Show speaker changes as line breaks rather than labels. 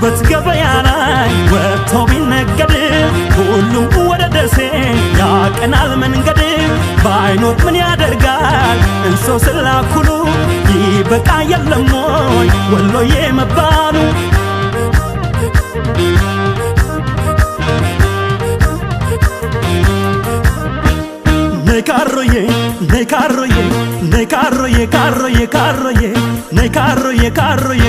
ውበት ገበያ ላይ ወጥቶ ቢነገድ ሁሉም ወደ ደሴ ያቀናል መንገድ። ባይኖር ምን ያደርጋል እንሶ ስላኩሉ ይበቃ የለም ወይ ወሎዬ መባሉ? ነይ ካሮዬ፣ ነይ ካሮዬ፣ ነይ ካሮዬ፣ ካሮዬ፣ ካሮዬ፣ ነይ ካሮዬ፣ ካሮዬ።